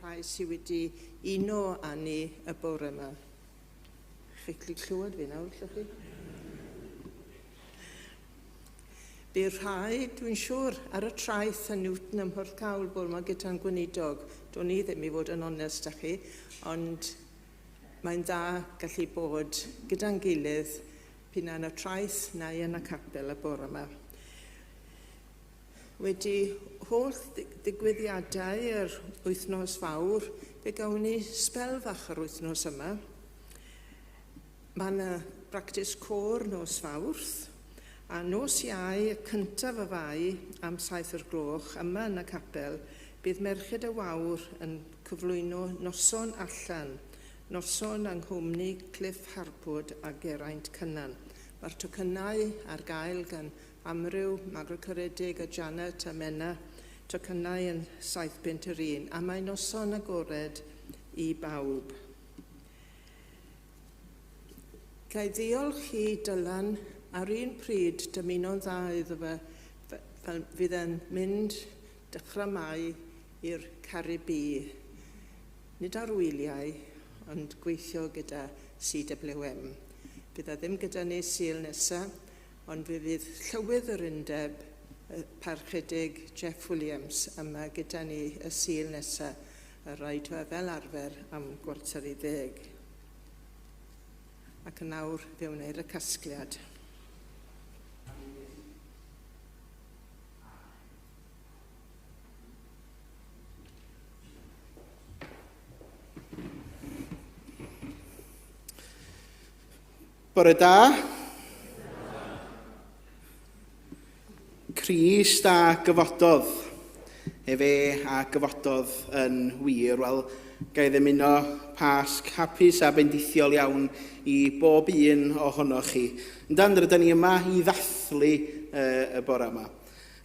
rhai sydd wedi uno â ni y bore yma. Chi'n gallu clywed fi nawr, llwch chi? Bu rhai, dwi'n siŵr, ar y traeth yn Newton ym Mhorthcawl bore yma gyda'n gweinidog. Do'n i ddim i fod yn onest â chi, ond mae'n dda gallu bod gyda'n gilydd p'un yn y traeth neu yn y capel y bore yma. Wedi holl ddigwyddiadau yr wythnos fawr, fe gawn ni sbel fach yr wythnos yma. Mae yna bractis côr nos Fawrth, a nos Iau y cyntaf o Fai am 7 o'r gloch yma yn y capel, bydd Merched y Wawr yn cyflwyno noson allan, noson yng nghwmni Cliff Harpwood a Geraint Cynan. Mae'r tocynnau ar gael gan amryw, Margaret Ceredig a Janet a Menna, tocynnau yn 7 punt yr un, a mae noson agored i bawb. Ga i ddiolch i Dylan a'r un pryd dymuno'n dda iddo fe fel fydd e'n mynd dechrau Mai i'r Caribî. Nid ar wyliau, ond gweithio gyda CWM. Bydd e ddim gyda ni Sul nesa, ond fe fydd llywydd yr undeb, y Parchedig Jeff Williams, yma gyda ni y Sul nesa, y rhaid fe fel arfer am 9:45. Ac yn awr fe wneir y casgliad. Bore da. Crist a gyfododd. Efe a gyfododd yn wir. Wel, ga i ddymuno Pasg hapus a bendithiol iawn i bob un ohonoch chi. Yndan, rydyn ni yma i ddathlu uh, y bore yma.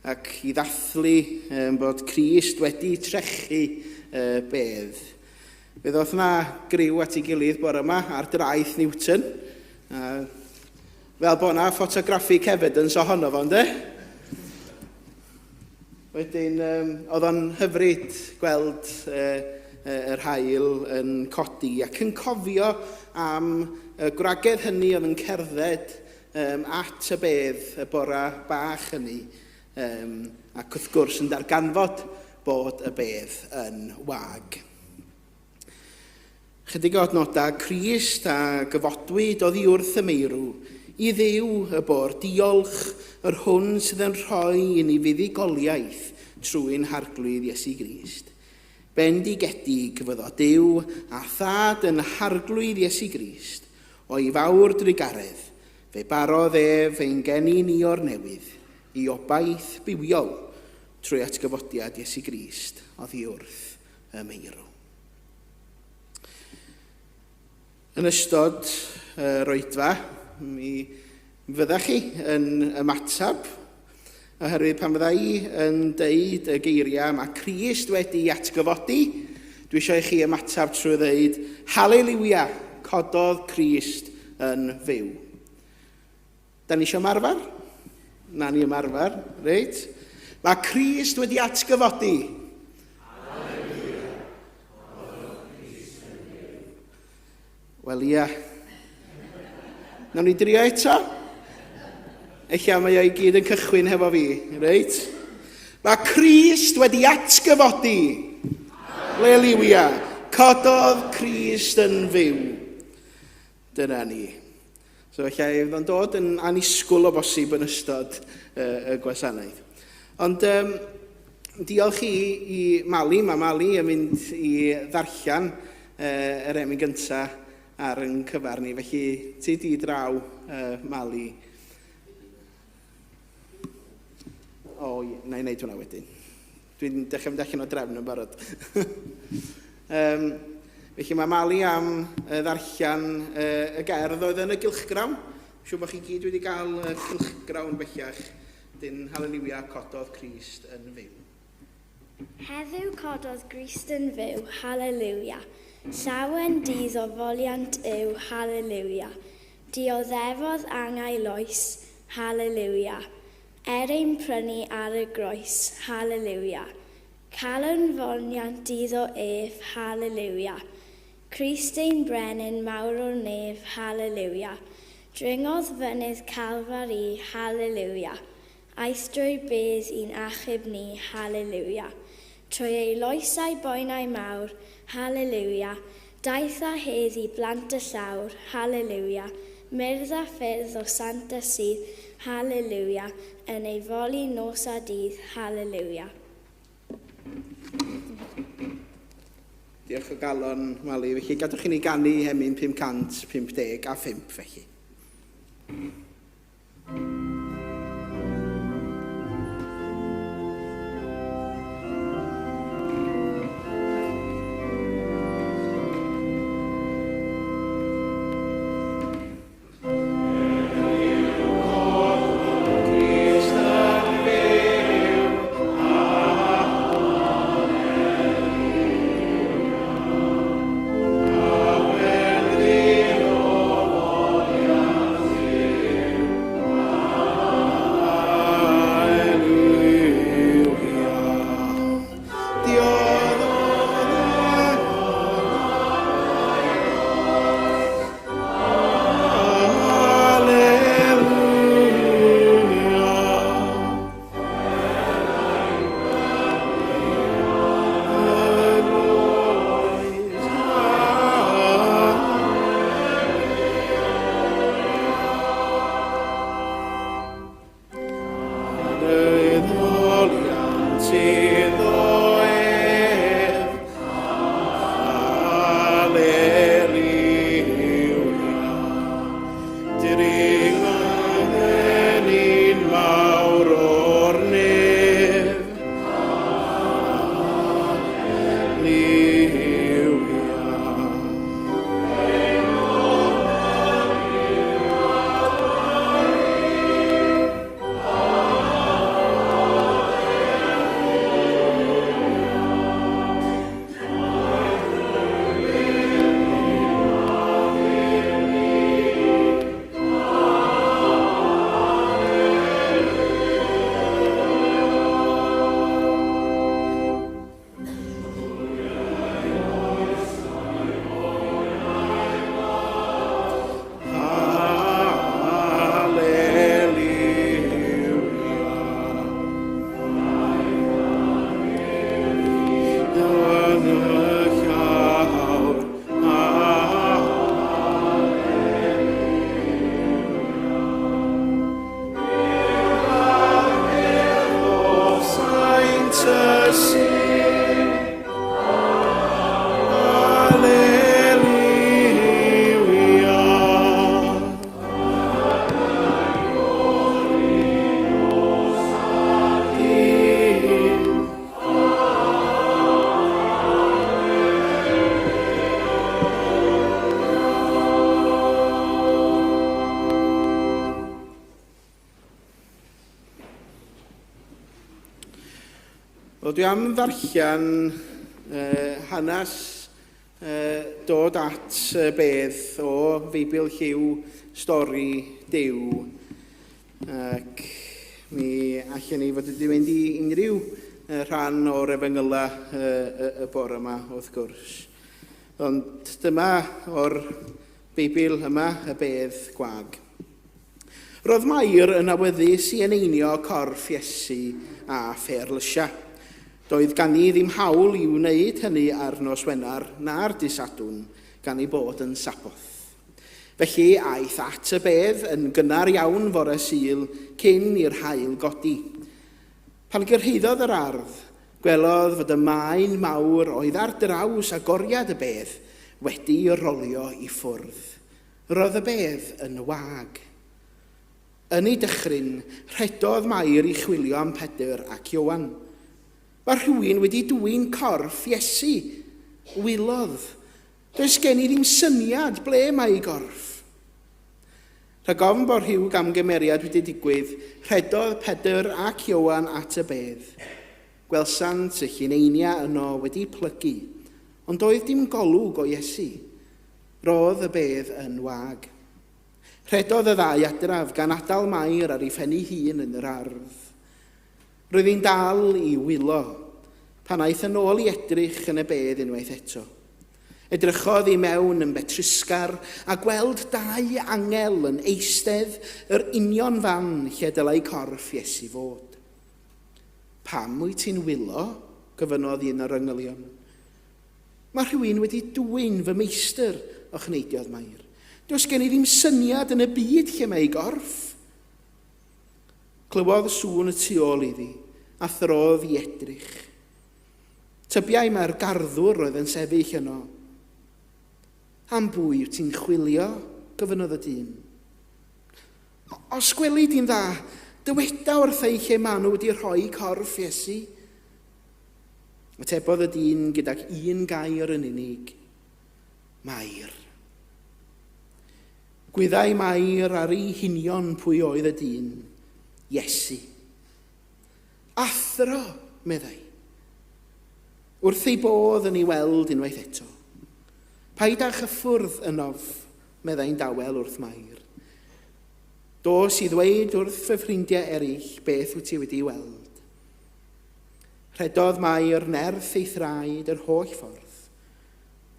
Ac i ddathlu um, bod Crist wedi trechu uh, bedd. Fe ddoth na griw at ei gilydd bore yma ar draeth Newton. Uh, Fel bod 'na photographic evidence ohono fo, ynde? Wedyn, um, oedd o'n hyfryd gweld uh, yr haul yn codi ac yn cofio am y gwragedd hynny oedd yn cerdded um, at y bedd y bora bach hynny um, ac wrth gwrs yn darganfod bod y bedd yn wag. Chydig o adnodau, Crist a gyfodwyd oddi wrth y meirw, i Dduw y bo'r diolch, yr hwn sydd yn rhoi i ni fuddugoliaeth trwy'n Harglwydd Iesu Grist. Bendigedig fyddo Duw a Thad yn Harglwydd Iesu Grist, o'i fawr drugaredd, fe barodd ef ein geni ni o'r newydd, i obaith bywiol, trwy atgyfodiad Iesu Grist oddi wrth y meirw. Yn ystod yr oedfa, mi fyddech chi yn ymateb, oherwydd pan fydda i yn deud y geiriau mae Crist wedi atgyfodi, dwi eisiau i chi ymateb trwy ddeud, Haleliwia, cododd Crist yn fyw. Da ni eisiau ymarfer? Na ni ymarfer, reit? Mae Crist wedi atgyfodi. Wel, ia. Nawn ni drio eto? Ella mae o'i gyd yn cychwyn hefo fi, reit? Mae Crist wedi atgyfodi. Halleluia. Cododd Crist yn fyw. Dyna ni. So felly fydd o'n dod yn annisgwyl o bosib yn ystod uh, y gwasanaeth. Ond um, diolch i, i Mali, mae Mali yn mynd i ddarllen uh, yr emyn gyntaf ar yn cyfer ni. Felly ti di draw, uh, Mali. O, oh, na i wneud hwnna wedyn. Dwi'n dechrau mynd allan o drefn yn barod. um, felly mae Mali am ddarllen uh, y gerdd oedd yn y gylchgrawn. Siw bod chi gyd wedi cael y cylchgrawn bellach. Dyn haleliwia cododd Crist yn fyw. Heddiw cododd Grist yn fyw, haleliwia. Llawen dydd o foliant yw, haleliwia. Dioddefodd angau loes, haleliwia. Er ein prynu ar y groes, haleliwia. Calon foliant iddo ef, Haleliwia. Crist ein Brenin mawr o'r nef, Haleliwia. Dringodd fynydd Calfari, Haleliwia. Aeth drwy'r bedd i'n achub ni, Haleliwia. Trwy ei loes a'i boenau mawr, Haleliwia. Daeth â hedd i blant y llawr, Haleliwia. Myrdd a ffyrdd o sant a sydd, Haleliwia. Yn ei foli nos a dydd, Haleliwia. Diolch o galon, Mali. Felly, gadwch i ni ganu emyn 555 felly. Wel, dwi am ddarllen uh, hanes uh, dod at y bedd o Feibl Lliw Stori Duw. Ac mi allan ni fod wedi mynd i unrhyw rhan o'r efengyla y, y, y bore yma, wrth gwrs. Ond dyma o'r Beibl yma, y bedd gwag. Roedd Mair yn awyddus i eneinio corff Iesu â pherlysiau. Doedd ganddi ddim hawl i wneud hynny ar nos Wener na'r dydd Sadwrn, gan ei bod yn Saboth. Felly aeth at y bedd yn gynnar iawn fore Sul cyn i'r haul godi. Pan gyrhaeddodd yr ardd, gwelodd fod y maen mawr oedd ar draws agoriad y bedd wedi'i rolio i ffwrdd. Roedd y bedd yn wag. Yn ei dychryn, rhedodd Mair i chwilio am Pedr ac Ioan. Mae rhywun wedi dwyn corff Iesu, wylodd. Does gen i ddim syniad ble mae ei gorff. Rhag ofn bod rhyw gamgymeriad wedi digwydd, rhedodd Pedr ac Ioan at y bedd. Gwelsant y llineiniau yno wedi plygu, ond doedd dim golwg o Iesu. Roedd y bedd yn wag. Rhedodd y ddau adref, gan adael Mair ar ei phen ei hun yn yr ardd. Roedd hi'n dal i wylo. pan aeth yn ôl i edrych yn y bedd unwaith eto. Edrychodd i mewn yn betrusgar a gweld dau angel yn eistedd yr union fan lle dylai corff Iesu fod. Pam wyt ti'n wylo? gofynnodd un o'r angylion. Mae rhywun wedi dwyn fy meistr, ochneidiodd Mair. Does gen i ddim syniad yn y byd lle mae ei gorff. Clywodd sŵn y tu ôl iddi, a throdd i edrych. Tybiai mai'r garddwr oedd yn sefyll yno. Am bwy wyt ti'n chwilio? gofynnodd y dyn. Os gweli di'n dda, dyweda wrtha i lle maen nhw wedi rhoi corff Iesu. Atebodd y dyn gydag un gair yn unig, Mair. Gwyddai Mair ar ei hunion pwy oedd y dyn, Iesu. Athro, meddai. Wrth ei bodd yn ei weld unwaith eto. Paid â chyffwrdd ynof, meddai'n dawel wrth Mair. Dos i ddweud wrth fy ffrindiau eraill beth wyt ti wedi weld. Rhedodd Mair nerth ei thraed yr holl ffordd.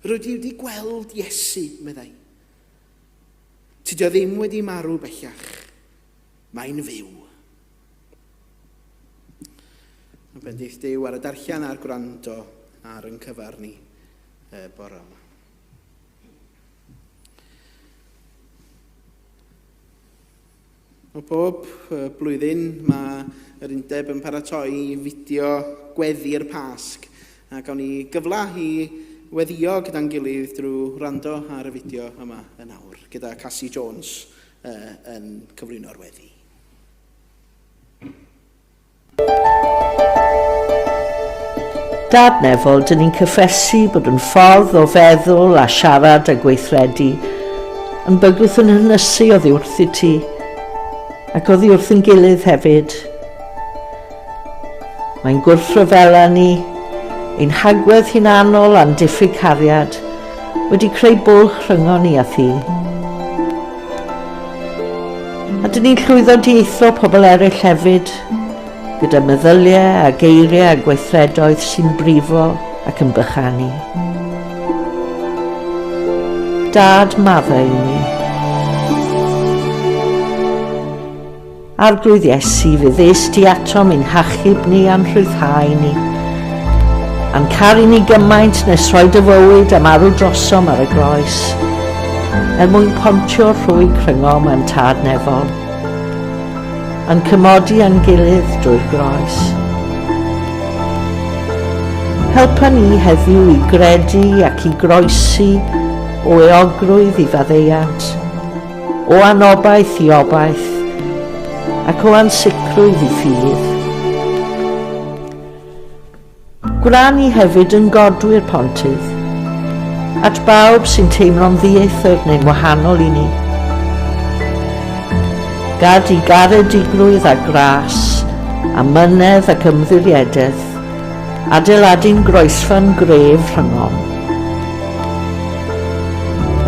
Rydw i wedi gweld Iesu, meddai. Tydi o ddim wedi marw bellach. Mae'n fyw. Mae bendith Duw ar y darllen a'r gwrando ar yn cyfar ni y bore yma. O bob blwyddyn mae yr undeb yn paratoi fideo gweddi'r Pasg a gawn ni gyfle i weddio gyda'n gilydd drwy wrando ar y fideo yma yn awr gyda Cassie Jones yn cyflwyno'r weddi. Dad Nefol, dyn ni'n cyffesu bod yn ffordd o feddwl a siarad a gweithredu yn bygwth yn hynysu oddi wrthi ti ac oddi wrth yn gilydd hefyd. Mae'n gwrthryfela ni, ein hagwedd hunanol a'n diffyg cariad wedi creu bwlch rhyngon ni a thi. A dyn ni'n llwyddo dieithro pobl eraill hefyd, gyda meddyliau a geiriau a gweithredoedd sy'n brifo ac yn bychanu. Dad, maddau i ni. Arglwydd Iesu, fe ddes di atom i'n hachub ni a'n rhyddhau ni, a'n caru ni gymaint nes rhoi dy fywyd a marw drosom ar y groes, er mwyn pontio'r rhwyg rhyngom a'n Tad Nefol, a'n cymodi â'n gilydd drwy'r groes. Helpa ni heddiw i gredu ac i groesi o euogrwydd i faddeuant, O anobaith i obaith, ac o ansicrwydd i ffydd. Gwna ni hefyd yn godwyr pontydd, at bawb sy'n teimlo'n ddieithr neu'n wahanol i ni. Gad i garedigrwydd a gras, a mynedd ac ymddiriededd, Adeiladu'n groesfan gref rhyngom.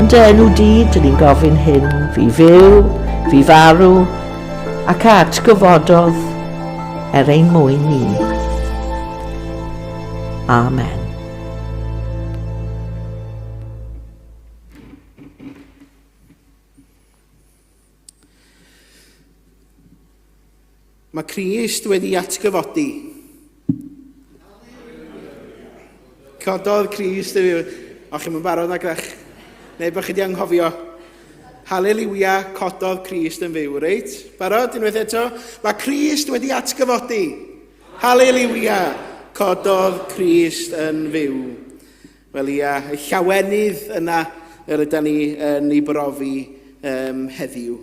Yn dy enw di, dyn ni'n gofyn hyn, fi fyw, fi farw, ac a atgyfododd er ein mwyn ni. Amen. Mae Crist wedi atgyfodi. Cododd Crist y fyw. O, chi'n mynd barod na grach. Neu bod chi wedi anghofio. Haleliwia, cododd Crist yn fyw, reit? Barod, unwaith eto? Mae Crist wedi atgyfodi. Haleliwia, cododd Crist yn fyw. Wel ia, y llawenydd yna yr yda ni yn ei brofi um, heddiw.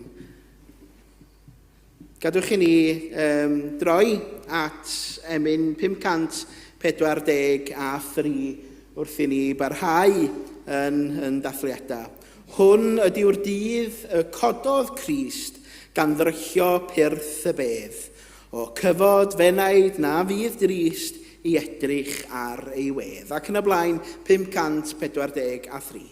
Gadwch i ni um, droi at emyn 543 wrth i ni barhau yn, yn dathliadau. Hwn ydyw'r dydd y cododd Crist gan ddrychio pyrth y bedd. O cyfod fenaid na fydd drist i edrych ar ei wedd. Ac yn y blaen 543.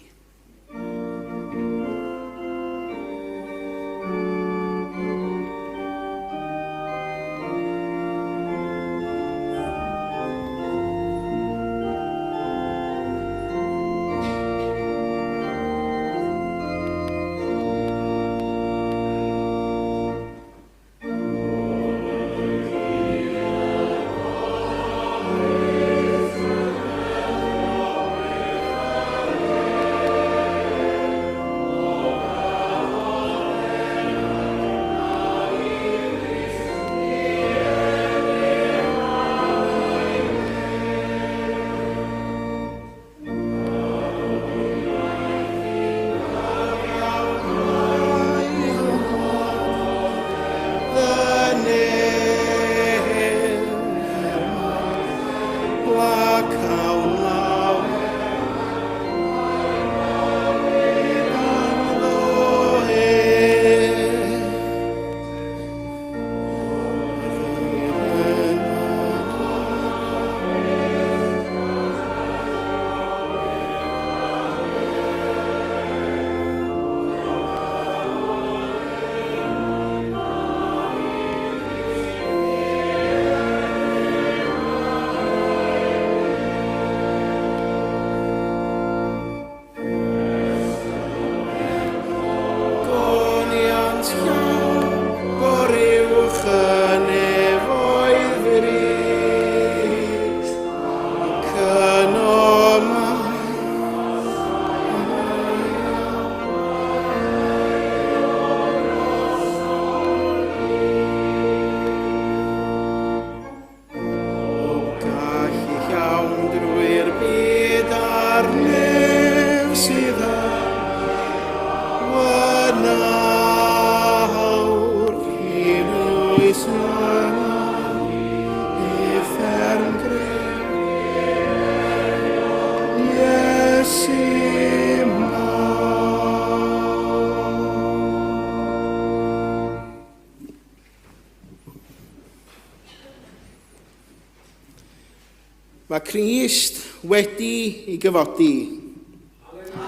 Mae Crist wedi ei gyfodi.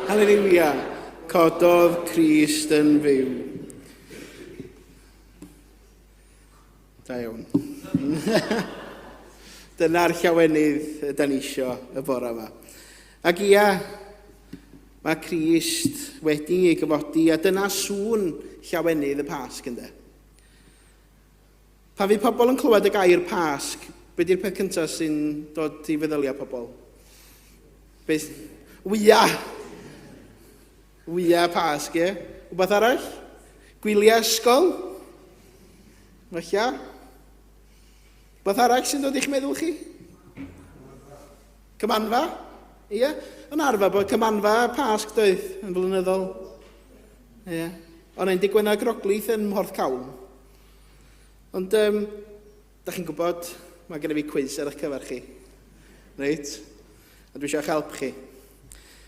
Haleluia. Cododd Crist yn fyw. Da iawn. Dyna'r llawenydd yda ni isio y bore yma. Ac ia, mae Crist wedi ei gyfodi, a dyna sŵn llawenydd y Pasg, ynddo. Pan fydd pobl yn clywed y gair Pasg, be di'r peth cyntaf sy'n dod i feddyliau pobl? Beth? Wya! Wya Pasg, ie? Wbath arall? Gwyliau ysgol? Falle? Wbath arall sy'n dod i'ch meddwl chi? Cymanfa? Ie? Yn arfer bod cymanfa Pasg doedd yn flynyddol. Ie. Ond ein digwena groglith yn Mhorth Cawn. Ond, um, da chi'n gwybod, mae gen i fi cwis ar eich cyfer chi. Reit? A dwi eisiau eich help chi.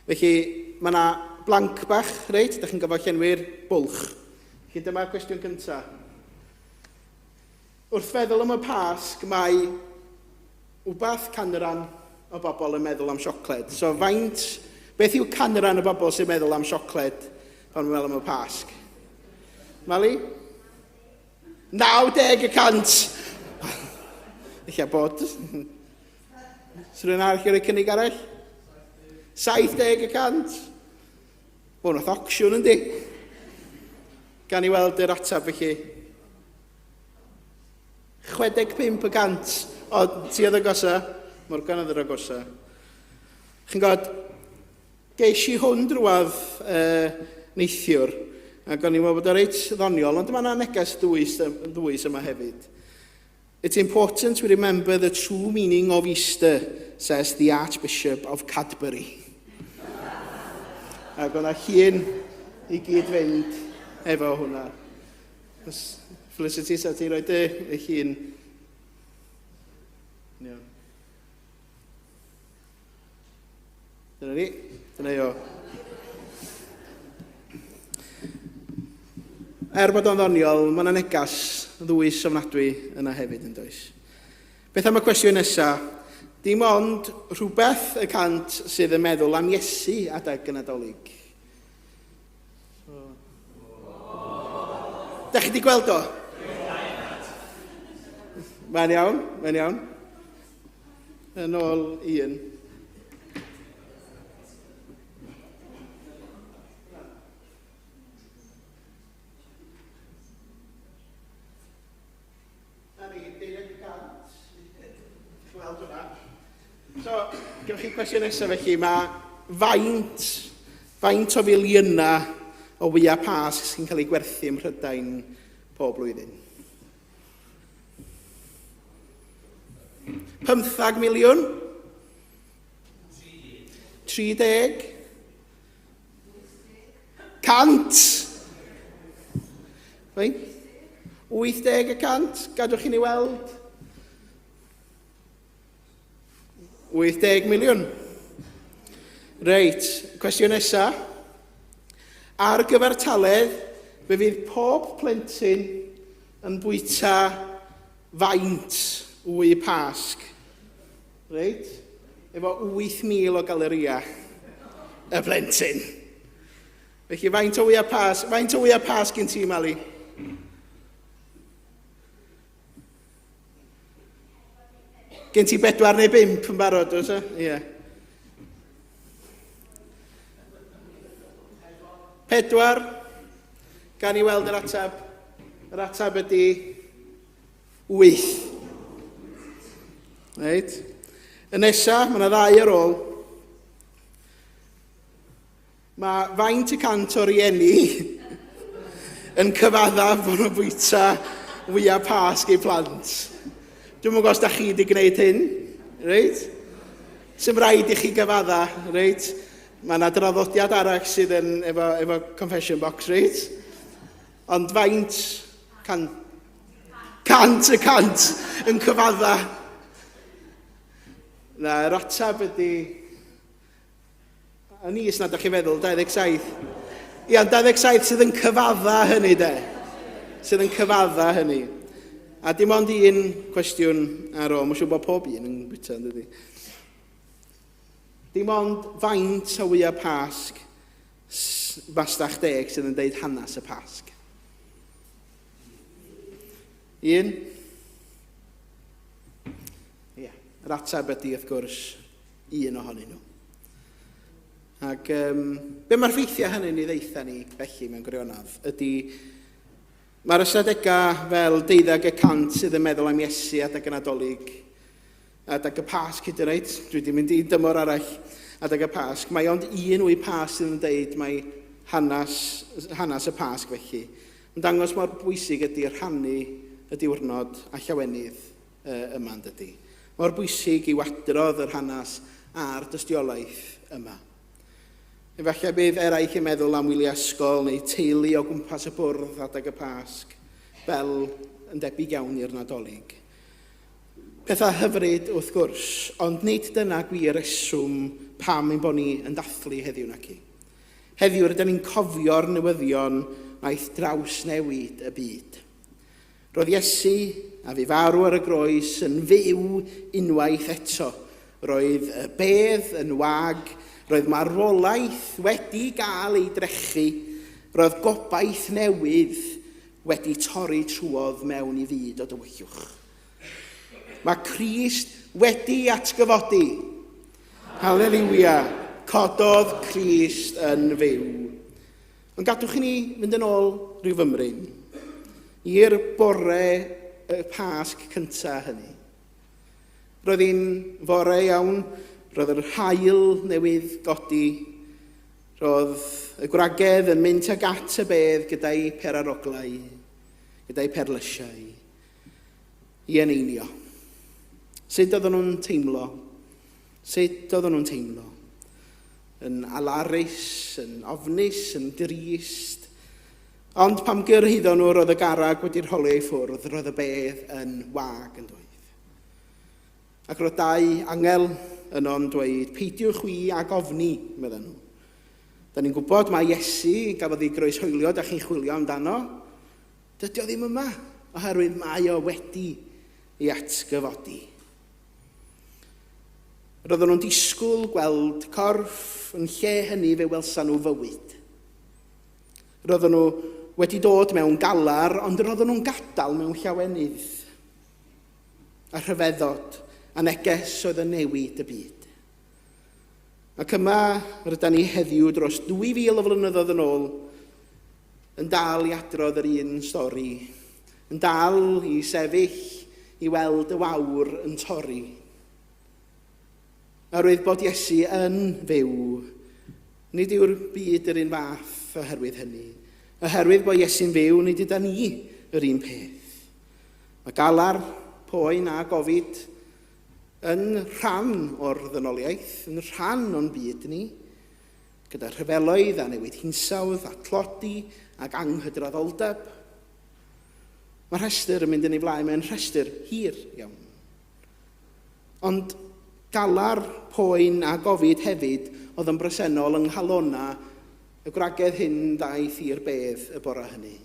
Felly, mae yna blank bach, reit? Da chi'n gofod llenwi'r bwlch. Felly, dyma'r cwestiwn cyntaf. Wrth feddwl am y Pasg, mae wbath canran o bobl yn meddwl am siocled. So faint, beth yw canran y bobl sy'n meddwl am siocled pan mae'n meddwl am y Pasg? Mali? 90 y cant! Ella bod. Sy'n rhywun arall i roi cynnig arall? 70 y cant. Mae hwn ocsiwn yndi? Gan i weld yr ateb felly. 65 y cant. O, ti oedd agosa? Morgan oedd yr agosa. Chi'n gwybod, Ges i hwn drwadd uh, neithiwr, ac o'n i'n meddwl bod o reit ddoniol, ond mae yna neges ddwys, ddwys yma hefyd. It's important to remember the true meaning of Easter, says the Archbishop of Cadbury. Ac o'na llun i gyd fynd efo hwnna. Felicity, sa ti'n rhoi dy llun? Iawn. Dyna ni. Dyna i o. Er bod o'n ddoniol, mae yna negas ddwys ofnadwy yna hefyd yn does. Beth am y cwestiwn nesaf? Dim ond rhywbeth y cant sydd yn meddwl am Iesu adeg y Nadolig. So. Da chi wedi gweld o? Mae'n iawn, mae'n iawn. Yn ôl un. Na ni, 12%. Chi'n weld hwnna? So, gewch chi cwestiwn nesaf felly, mae faint, faint o filiynau o wyau Pasg sy'n cael ei gwerthu ym Mhrydain pob blwyddyn? 15 miliwn? 30? 100? Faint? 80 y cant? Gadwch i ni weld. 80 miliwn. Reit, cwestiwn nesa. Ar gyfartaledd, fe fydd pob plentyn yn bwyta faint wy Pasg. Reit? Efo 8,000 o galoria y plentyn. Felly, faint o wyau Pasg, faint o wyau Pasg gen ti, Mali? Gen ti bedwar neu bump yn barod, oes e? Ie. Yeah. Pedwar. Gan i weld yr ateb. Yr ateb ydy wyth. Reit. Y nesa, mae yna ddau ar ôl. Mae faint y cant o rieni yn cyfaddaf bod nhw'n bwyta fwyaf Pasg eu plant. Dwi'n mwyn os da chi wedi gwneud hyn, reit? Sy'n rhaid i chi gyfadda, reit? Mae yna draddodiad arall sydd yn efo, efo confession box, reit? Ond faint can, 100% yn cyfadda? Na, yr ateb ydy Yn is na da chi'n feddwl, 27. Ia, 27 sydd yn cyfadda hynny de. Sydd yn cyfadda hynny. A dim ond un cwestiwn ar ôl. Mae'n siŵr bod pob un yn bwyta, yn dydy. Dim ond faint o wyau Pasg Masnach Deg sydd yn deud hanes y Pasg? Un? Ie, yeah. Yr ateb ydy, wrth gwrs, un ohonyn nhw. Ac um, be mae'r ffeithiau hynny'n ei ddeitha ni felly mewn gwirionedd ydy mae'r ystadegau fel 12% sydd yn meddwl am Iesu adeg y Nadolig adeg y Pasg hyd yn oed, dwi wedi mynd i dymor arall adeg y Pasg, mae ond un wy Pasg sydd yn deud mae hanes, hanes y Pasg felly. Yn dangos mor bwysig ydy rhannu y diwrnod a llawenydd uh, yma yn dydy. Mor bwysig i adrodd yr hanes a'r dystiolaeth yma. Efallai bydd eraill yn meddwl am wyliau ysgol neu teulu o gwmpas y bwrdd adeg y Pasg, fel yn debyg iawn i'r Nadolig. Pethau hyfryd, wrth gwrs, ond nid dyna gwir reswm pam ein bod ni yn dathlu heddiw naci. Heddiw rydyn ni'n cofio'r newyddion wnaeth drawsnewid y byd. Roedd Iesu, a fu farw ar y groes, yn fyw unwaith eto. Roedd y bedd yn wag, roedd marwolaeth wedi gael ei drechu, roedd gobaith newydd wedi torri trwodd mewn i fyd o dywyllwch. Mae Crist wedi atgyfodi. Haleliwia! Cododd Crist yn fyw. Ond gadwch i ni fynd yn ôl rhyw fymryn i'r bore y Pasg cyntaf hynny. Roedd hi'n fore iawn, roedd yr haul newydd godi, roedd y gwragedd yn mynd tuag at y bedd gyda'i peraroglau, gyda'i perlysiau, i eneinio. Sut oedden nhw'n teimlo? Sut oedden nhw'n teimlo? Yn alarus, yn ofnus, yn drist. Ond pam gyrhaeddon nhw, roedd y garag wedi rholio i ffwrdd, roedd y bedd yn wag yn doedd. Ac roedd dau angel yno'n dweud, peidiwch chwi ag ofni, meddyn nhw. Da ni'n gwybod mae Iesu gafodd ei groeshoelio, da chi'n chwilio amdano. Dydy o ddim yma, oherwydd mae o wedi ei atgyfodi. Roedden nhw'n disgwyl gweld corff, yn lle hynny fe welsan nhw fywyd. Roedden nhw wedi dod mewn galar, ond roedden nhw'n gadael mewn llawenydd a rhyfeddod a neges oedd yn newid y byd. Ac yma rydyn ni heddiw dros 2,000 o flynyddoedd yn ôl yn dal i adrodd yr un stori, yn dal i sefyll i weld y wawr yn torri. Oherwydd bod Iesu yn fyw, nid yw'r byd yr un fath oherwydd hynny. Oherwydd bod Iesu'n fyw, nid yda ni yr un peth. Mae galar, poen a gofid yn rhan o'r ddynoliaeth, yn rhan o'n byd ni, gyda rhyfeloedd a newid hinsawdd a tlodi ac anghydraddoldeb. Mae rhestr yn mynd yn ei flaen, mae'n rhestr hir iawn. Ond galar, poen a gofid hefyd oedd yn bresennol yng nghalona y gwragedd hyn ddaeth i'r bedd y bore hynny.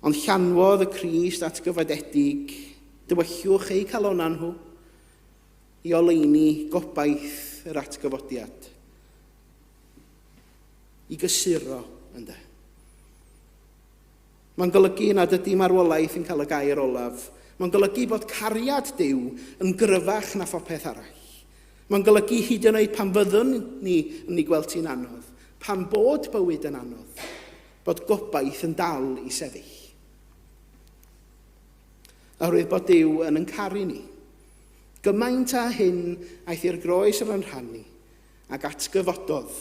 Ond llanwodd y Crist atgyfodedig dywyllwch eu calonau nhw i oleuni gobaith yr atgyfodiad, i gysuro, ynde. Mae'n golygu nad ydy marwolaeth yn cael y gair olaf. Mae'n golygu bod cariad Duw yn gryfach na phopeth arall. Mae'n golygu hyd yn oed pan fyddwn ni yn ei gweld hi'n anodd, pan bod bywyd yn anodd, bod gobaith yn dal i sefyll. Oherwydd bod Duw yn yn caru ni. Gymaint â hyn aeth i'r groes ar yn rhan ni, ac atgyfododd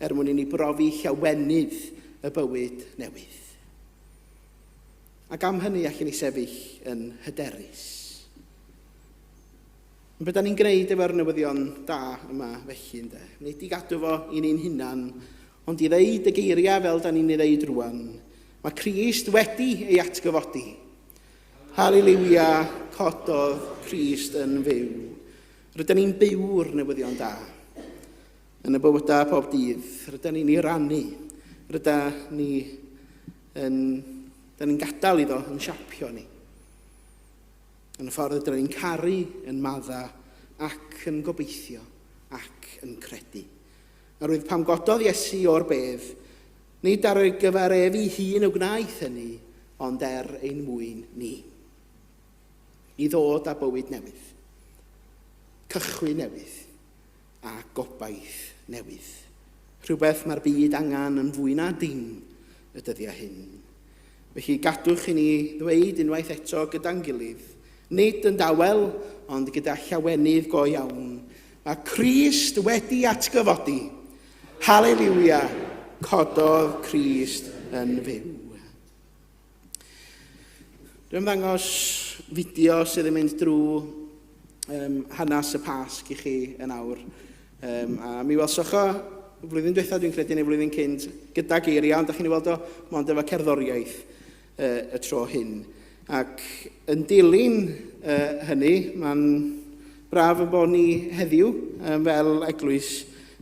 er mwyn i ni brofi llawenydd y bywyd newydd. Ac am hynny allan ni sefyll yn hyderus. Ond beth da ni'n gwneud efo'r newyddion da yma felly, ynde? Nid i gadw fo i ni'n hunan, ond i ddeud y geiriau fel da ni'n ei ddeud rwan. Mae Crist wedi ei atgyfodi. Haleliwia, cododd Crist yn fyw. Rydyn ni'n byw'r newyddion da yn y bywydau pob dydd. Rydyn ni'n ei rannu. Rydyn ni yn, dyn ni'n gadael iddo yn siapio ni. Yn y ffordd ydyn ni'n caru, yn madda, ac yn gobeithio ac yn credu. Oherwydd pan gododd Iesu o'r bedd, nid ar ei gyfer ef ei hun y gwnaeth hynny, ond er ein mwyn ni. I ddod â bywyd newydd, cychwyn newydd, a gobaith newydd. Rhywbeth mae'r byd angen yn fwy na dim y dyddiau hyn. Felly gadwch i ni ddweud unwaith eto gyda'n gilydd, nid yn dawel, ond gyda llawenydd go iawn, mae Crist wedi atgyfodi. Haleliwia, cododd Crist yn fyw. Dwi'n ymddangos fideo sydd yn mynd drwy um, hanes y Pasg i chi yn awr. Um, a mi welsoch o flwyddyn diwetha dwi'n credu neu flwyddyn cynt gyda geiriau, ond da chi'n ei weld o mond efo cerddoriaeth uh, y tro hyn. Ac yn dilyn uh, hynny, mae'n braf yn bod ni heddiw um, fel eglwys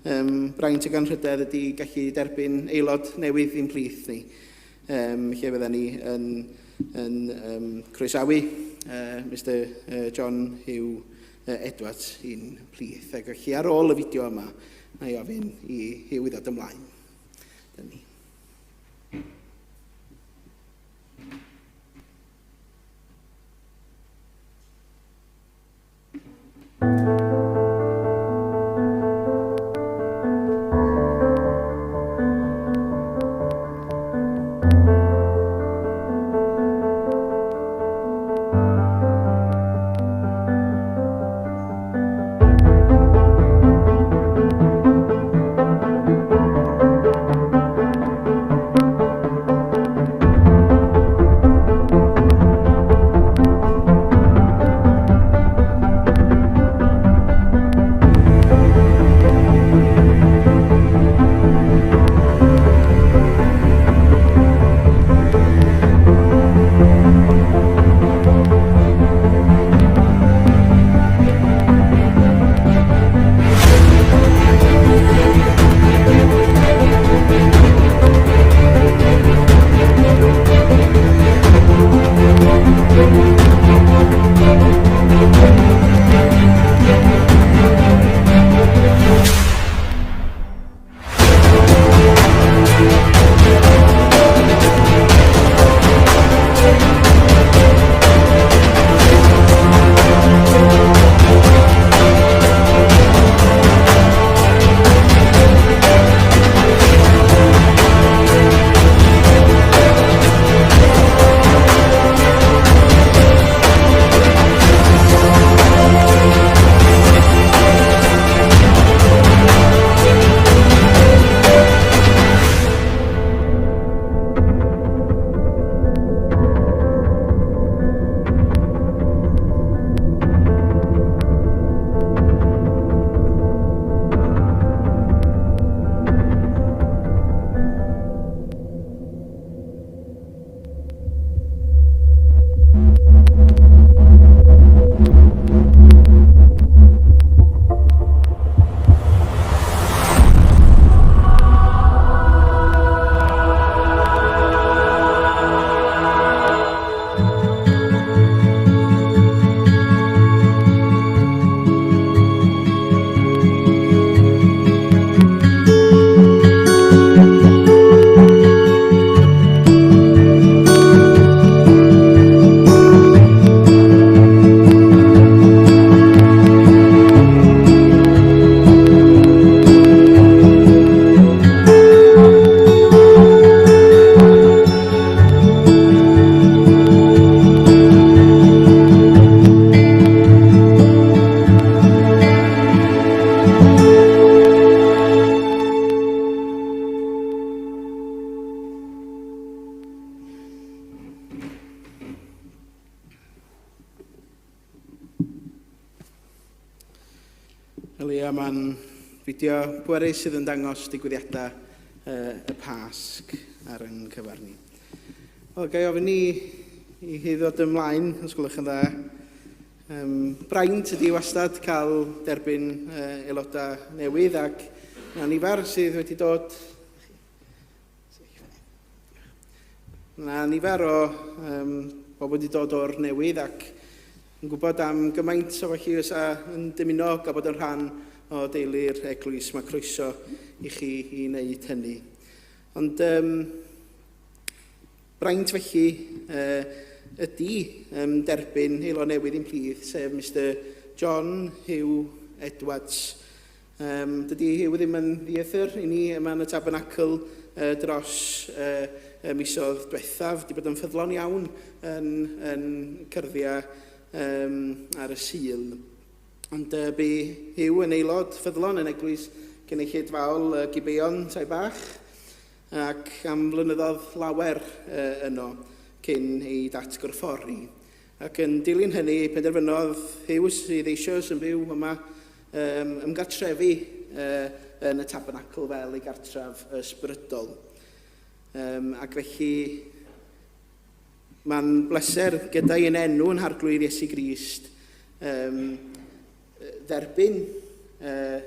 um, braint ag anrhydedd ydy gallu derbyn aelod newydd i'n plith ni. um, lle fydden ni yn, yn um, croesawu uh, Mr John Hugh Edwards i'n plith. Ac felly ar ôl y fideo yma, na i ofyn i Hugh i ddod ymlaen. Dyna ni. Elia, mae'n fideo pwerus sydd yn dangos digwyddiadau uh, y Pasg ar ein cyfer ni. Wel, gai ofyn i, i chi ddod ymlaen, os gwelwch yn dda. Um, braint ydy wastad cael derbyn uh, aelodau newydd ac mae nifer sydd wedi dod Mae nifer o um, bobl wedi dod o'r newydd ac Yn gwybod am gymaint o chi fysa yn dymuno gael bod yn rhan o deulu'r eglwys, mae croeso i chi i wneud hynny. Ond um, braint felly uh, ydy um, derbyn aelod newydd i'n plith, sef Mr John Hugh Edwards. Um, dydy Hugh ddim yn ddieithr i ni yma yn y tabernacl uh, dros uh, y misoedd diwethaf. Di bod yn ffyddlon iawn yn, yn cyrddiau um, ar y Sul. Ond uh, bu Hugh yn aelod ffyddlon yn eglwys gynulleidfaol uh, Gibeon, Tai Bach, ac am flynyddoedd lawer uh, yno cyn ei datgorffori. Ac yn dilyn hynny, penderfynodd Hugh, sydd eisoes yn byw yma, um, ymgartrefu uh, yn y tabernacl fel ei gartref ysbrydol. Um, ac felly mae'n bleser gyda'i yn enw yn Harglwydd Iesu Grist um, dderbyn uh,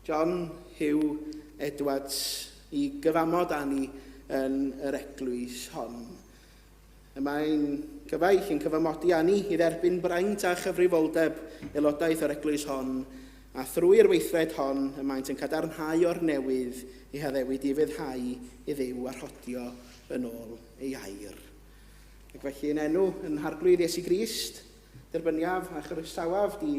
John Hugh Edwards i gyfamod â ni yn yr eglwys hon. Y mae'n gyfaill yn cyfamodi â ni i dderbyn braint a chyfrifoldeb aelodaeth o'r eglwys hon, a thrwy'r weithred hon y maent yn cadarnhau o'r newydd eu haddewid i ufuddhau i Dduw a rhodio yn ôl ei air. Ac felly yn enw yn Harglwydd Iesu Grist, derbyniaf a chroesawaf di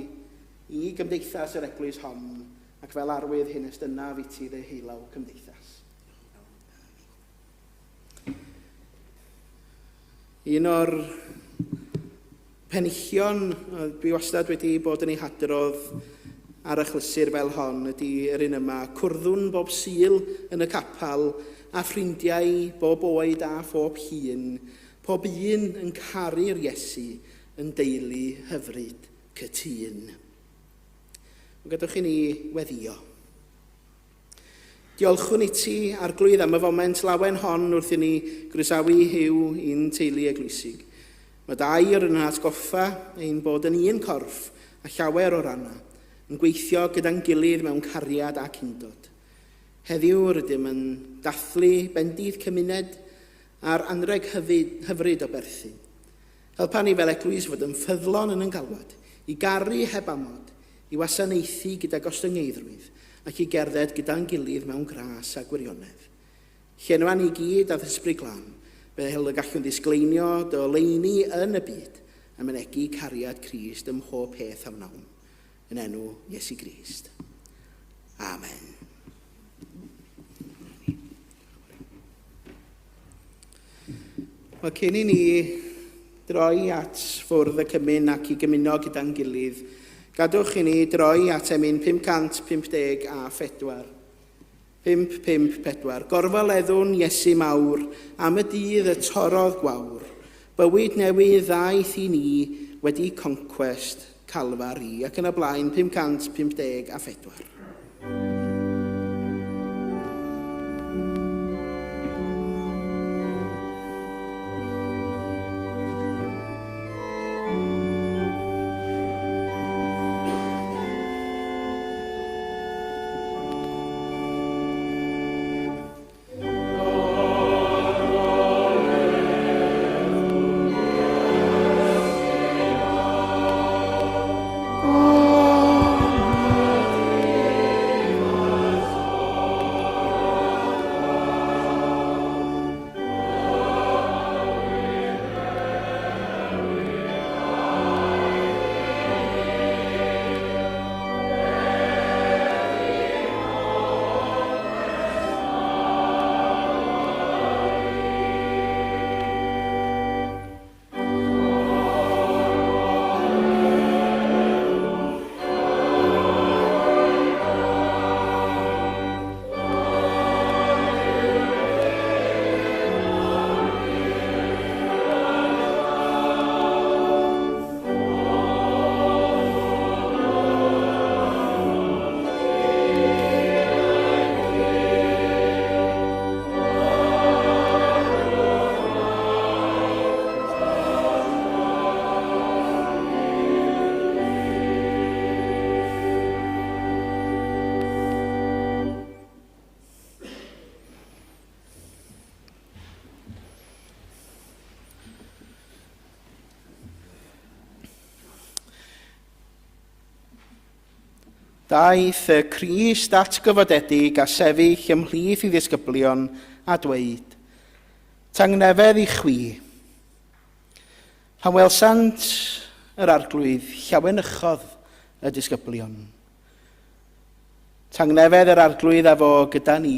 i gymdeithas yr eglwys hon, ac fel arwydd hyn estynaf i ti ddeheulaw cymdeithas. Un o'r penillion dwi wastad wedi bod yn ei hadrodd ar achlysur fel hon ydy yr un yma. Cwrddwn bob Sul yn y capel a ffrindiau bob oed a phob hun, pob un yn caru'r Iesu yn deulu hyfryd cytûn. Gadewch i ni weddïo. Diolchwn i ti, Arglwydd, am y foment lawen hon wrth i ni groesawu Huw i'n teulu eglwysig. Mae dau o'r yn atgoffa ein bod yn un corff a llawer o rannau, yn gweithio gyda'n gilydd mewn cariad ac undod. Heddiw rydym yn dathlu bendith cymuned a'r anrheg hyfryd o berthyn. Helpa ni fel eglwys fod yn ffyddlon yn ein galwad, i garu heb amod, i wasanaethu gyda gostyngeiddrwydd ac i gerdded gyda'n gilydd mewn gras a gwirionedd. Llenwa ni gyd â'th Ysbryd Glân, fel y gallwn ddisgleinio dy oleuni yn y byd a mynegi cariad Crist ym mhob peth a wnawn. Yn enw Iesu Grist. Amen. Wel, cyn i ni droi at fwrdd y cymun ac i gymuno gyda'n gilydd, gadwch i ni droi at emyn 554. 554. Gorfoleddwn Iesu mawr am y dydd y torrodd gwawr. Bywyd newydd ddaeth i ni wedi concwest Calfari ac yn y blaen 554. Daeth y Crist atgyfodedig a sefyll ymhlith ei ddisgyblion a dweud, Tangnefedd i chwi. Pan welsant yr arglwydd, llawenychodd y disgyblion. Tangnefedd yr arglwydd a fo gyda ni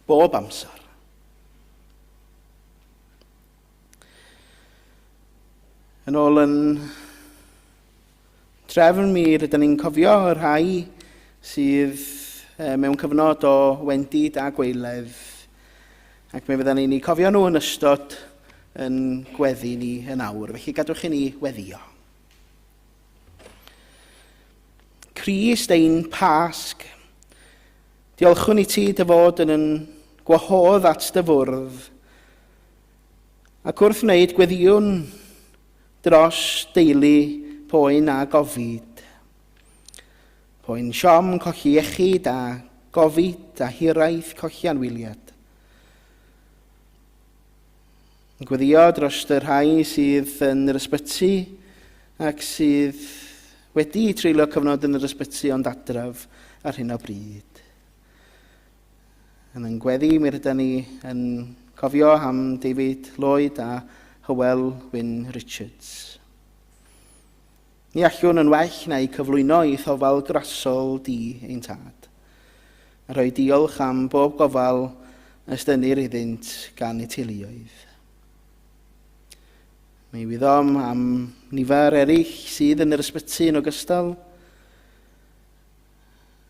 bob amser. Yn ôl yn trefn mi rydyn ni'n cofio y rhai sydd mewn cyfnod o wendid a gweiledd ac mi fyddan ni'n eu cofio nhw yn ystod yn gweddi ni yn awr. Felly gadwch i ni weddio. Crist ein Pasg, diolchwn i ti dy fod yn yn gwahodd at dy fwrdd ac wrth wneud gweddïwn dros deulu poen a gofid. Poen siom, colli iechyd a gofid a hiraeth colli anwyliad. Yn gweddio dros y rhai sydd yn yr ysbyty ac sydd wedi treulio cyfnod yn yr ysbyty ond adref ar hyn o bryd. Yn ein gweddi, mi rydyn ni yn cofio am David Lloyd a Hywel Wyn Richards. Ni allwn yn well na'u cyflwyno i thofal grasol di ein tad, a rhoi diolch am bob gofal ystynir iddynt gan eu teuluoedd. Mi wyddom am nifer eraill sydd yn yr ysbyty yn ogystal,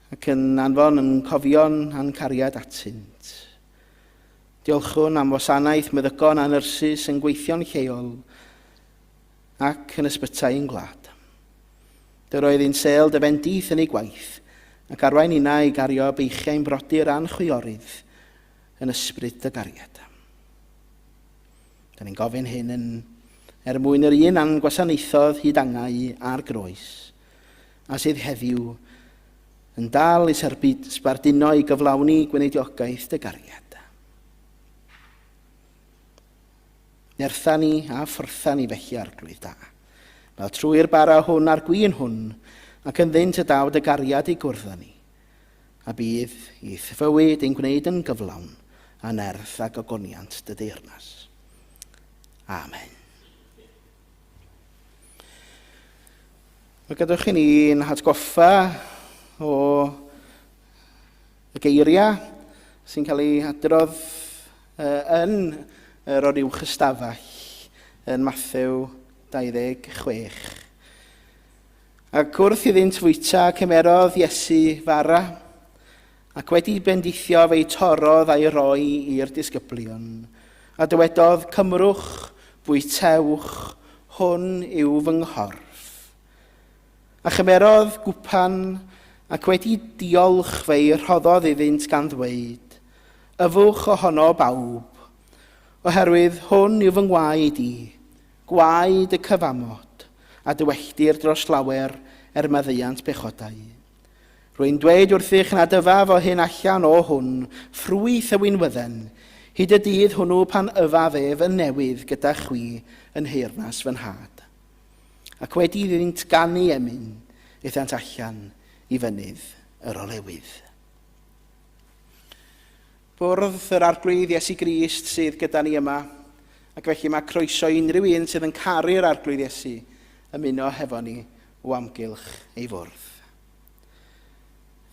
ac yn anfon yn cofion a'n cariad atynt. Diolchwn am wasanaeth meddygon a nyrsys yn gweithio'n lleol ac yn ysbytai yn gwlad. Dyr oedd ein sel dy fendith yn ei gwaith ac arwain inna i gario beichiau'n brodyr a'n chwiorydd yn ysbryd dy gariad. Da ni'n gofyn hyn yn er mwyn yr un a'n gwasanaethodd hyd angau a'r groes, a sydd heddiw yn dal i sbarduno i gyflawni gweinidiogaeth dy gariad. Nertha ni a ffrtha ni felly arglwydd da, fel trwy'r bara hwn a'r gwin hwn, ac ynddynt y daw dy gariad i gwrdd â ni, a bydd i'th fywyd ein gwneud yn gyflawn a nerth a gogoniant dy deyrnas. Amen. Wel, gadewch i ni'n hatgoffa o y geiriau sy'n cael ei adrodd yn yr oruwch ystafell yn Mathew 26. Ac wrth iddynt fwyta, cymerodd Iesu fara, ac wedi bendithio fe'i torrodd a'i roi i'r disgyblion. A dywedodd, Cymrwch, bwytewch, hwn yw fy nghorff. A chymerodd gwpan, ac wedi diolch fe'i rhoddodd iddynt gan ddweud, Yfwch ohono bawb, oherwydd hwn yw fy ngwaed i, gwaed y cyfamod, a dywelltir dros lawer er maddeuant pechodau. Rwy'n dweud wrthych nad yfaf o hyn allan o hwn, ffrwyth y winwydden, hyd y dydd hwnnw pan yfaf ef yn newydd gyda chwi yn nheyrnas fy nhad. Ac wedi iddynt ganu emyn, aethant allan i fynydd yr olewydd. Bwrdd yr Arglwydd Iesu Grist sydd gyda ni yma, ac felly mae croeso i unrhyw un sydd yn caru'r Arglwydd Iesu ymuno hefo ni o amgylch ei fwrdd.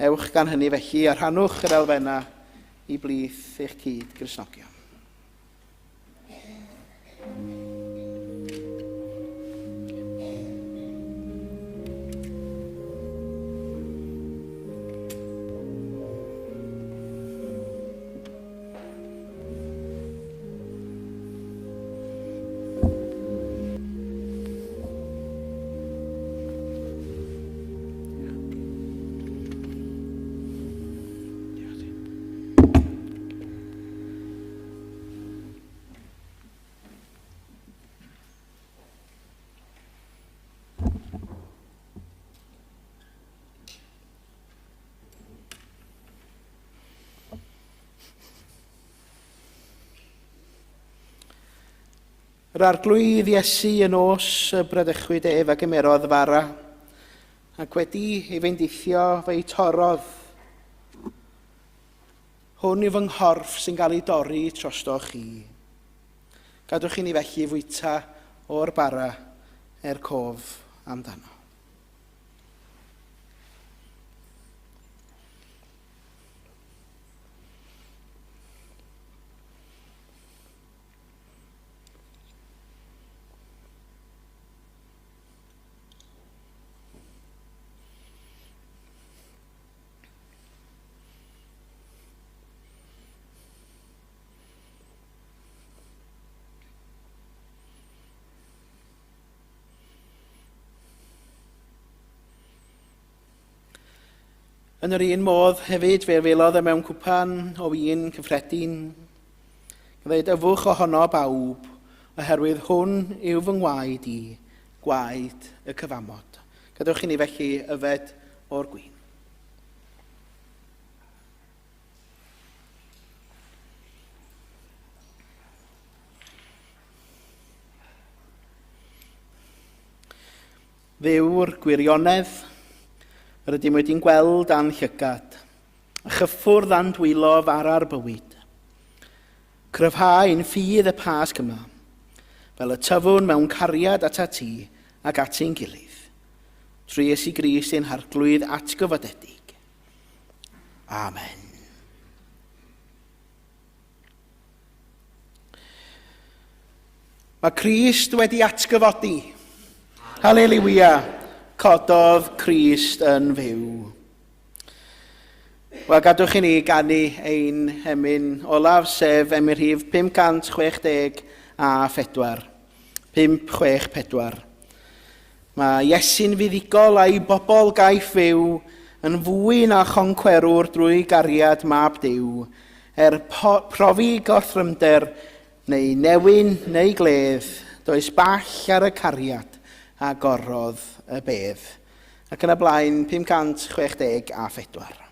Ewch gan hynny felly a rhannwch yr elfennau i blith eich cyd Gristnogion. Yr Arglwydd Iesu y nos y bradychwyd ef a gymerodd fara. Ac wedi ei fendithio fe'i torrodd. Hwn yw fy nghorff sy'n cael ei dorri trosto chi. Gadwch i ni felly fwyta o'r bara er cof amdano. Yn yr un modd hefyd fe felodd e mewn cwpan o win cyffredin. Gan ddweud, yfwch ohono bawb, oherwydd hwn yw fy ngwaed i, gwaed y cyfamod. Gadewch i ni felly yfed o'r gwin. Dduw'r gwirionedd, yr ydym wedi'n gweld a'n llygad, a chyffwrdd a'n dwylo fara'r bywyd. Cryfhau ein ffydd y Pasg yma, fel y tyfwn mewn cariad atat ti ac at ein gilydd, trwy Iesu Grist ein Harglwydd atgyfodedig. Amen. Mae Crist wedi atgyfodi. Haleliwia! Cododd Crist yn fyw. Wel, gadwch i ni ganu ein hemyn olaf, sef emyn rhif 564. 564. Mae Iesu'n fuddugol a'i bobl gaiff fyw yn fwy na choncwerwr drwy gariad mab Duw, er profi gorthrymder neu newyn neu gledd, does ball ar y cariad a gorodd y bedd. Ac yn y blaen, 564.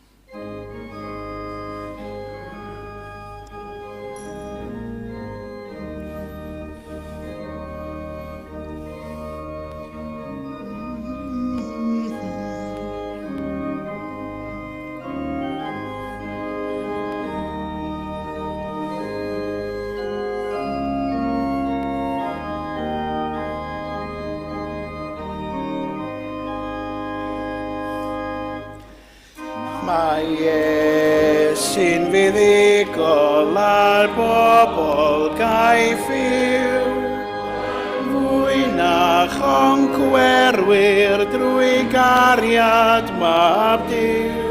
Mae Iesu'n fuddugol a'r bobl gaiff yw fwy na choncwerwyr drwy gariad mab Duw.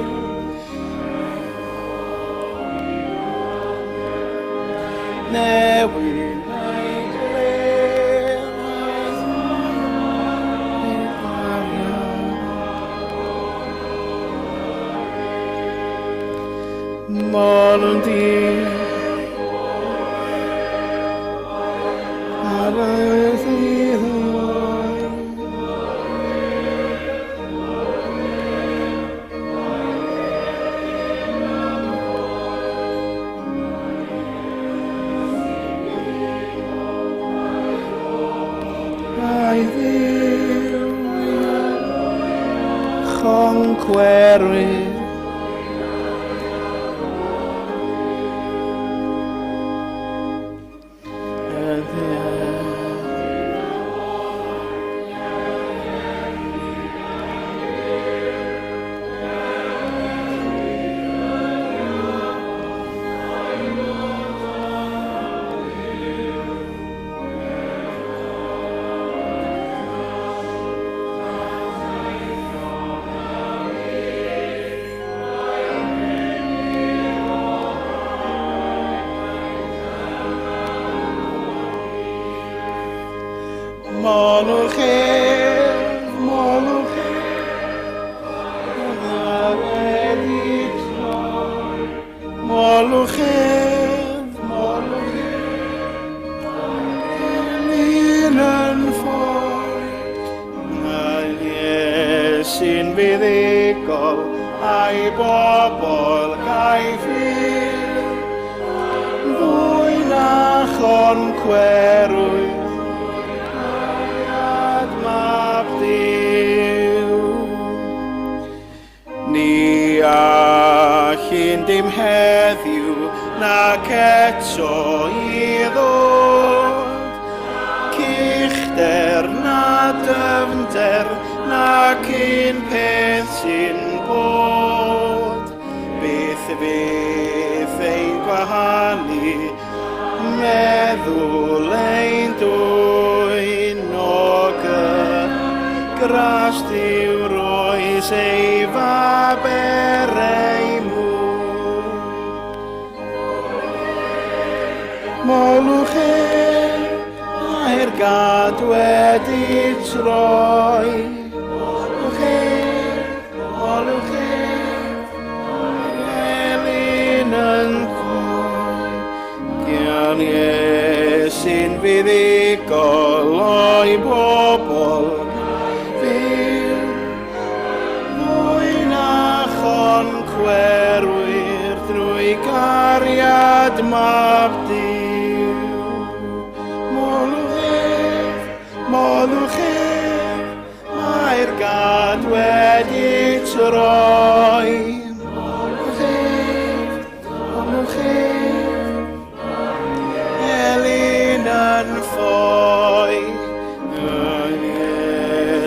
Newid Molwn di ar y ddydd Ai Dduw, choncwerwyr. Molwch ef, molwch ef, wedi troi. Molwch ef, molwch ef, un yn ffoi. Mae Iesu'n fuddugol, a'i bobl gaiff fyw. Fwy na Un dim heddiw nac eto i ddod. Cuchder na dyfnder nac un peth sy'n bod. Beth fydd ein gwahanu, meddwl ein dwyn o gras Duw roes ei fab er ei mwyn. Molwch ef, mae'r gad wedi troi. Molwch ef, molwch ef, elyn yn ffoi. Gan Iesu'n fuddugol o'i bobl fyw. Mwy na choncwerwyr drwy gariad mab Duw. Molwch ef, molwch ef, mae'r gad wedi troi. Molwch ef, molwch ef, Elin yn ffoi,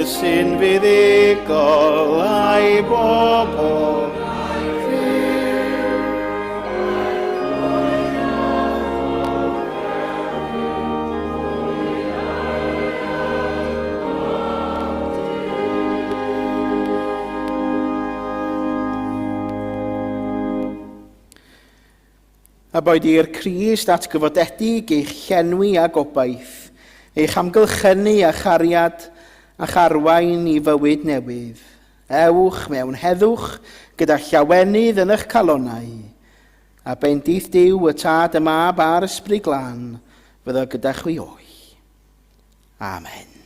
sy'n fuddugol a'i bobl. A boed i'r Crist atgyfodedig eich llenwi â gobaith, eich amgylchynu â chariad, a'ch arwain i fywyd newydd. Ewch mewn heddwch gyda llawenydd yn eich calonnau, a bendith Duw y Tad, y Mab a'r Ysbryd Glân fyddo gyda chwi oll. Amen.